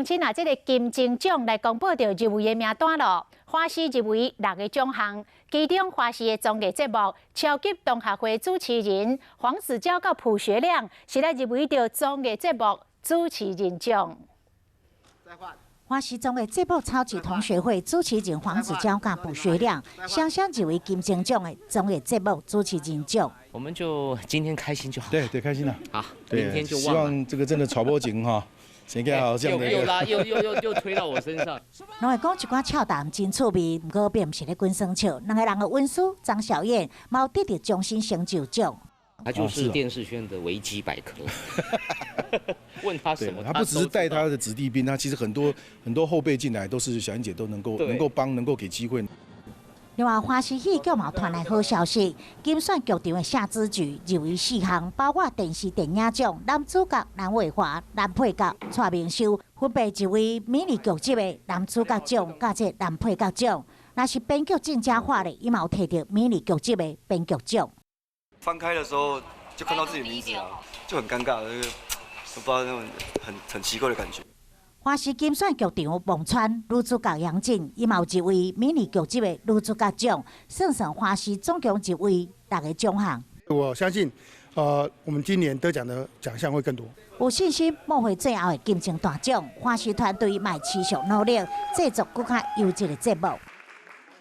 親啊，這个金鐘獎來公布著入圍的名單囉。華視入圍六个獎項，其中華視的綜藝節目《超級同學會》主持人黃子佼佮卜學亮是來入圍著綜藝節目主持人獎。華視綜藝節目《超級同學會》主持人黃子佼佮卜學亮，雙雙入圍金鐘獎的綜藝節目主持人獎。我們就今天開心就好。對對，開心啦。好，明天就希望這個真的傳播情哈。好像又又拉又又又又推到我身上。攏會講一寡俏談真趣味，毋過並毋是咧滾耍笑。兩个人的恩師張小燕，嘛有得著終身成就獎。他就是電視圈的維基百科。問他什麼？他不只是帶他的子弟兵，他其實很多很多後輩進來都是小燕姐都能夠幫，能夠給機會。另外，華視戲劇嘛傳來好消息，金選劇場的謝子舉入圍四項，包括電視電影獎男主角藍葦華、男配角蔡明修，分別入圍迷你劇集的男主角獎佮這男配角獎。若是編劇鄭家華咧，伊嘛有提著迷你劇集的編劇獎。翻開的時候就看到自己名字啊，就很尷尬，那個不知道那種很奇怪的感覺。華視金選劇場望穿女主角楊靜，伊嘛有入圍迷你劇集的女主角獎，算算華視總共入圍六个獎項。我相信，我們今年得獎的獎項會更多。有信心莫會最後的金鐘大獎，華視團隊嘛持續努力製作閣較優質的節目。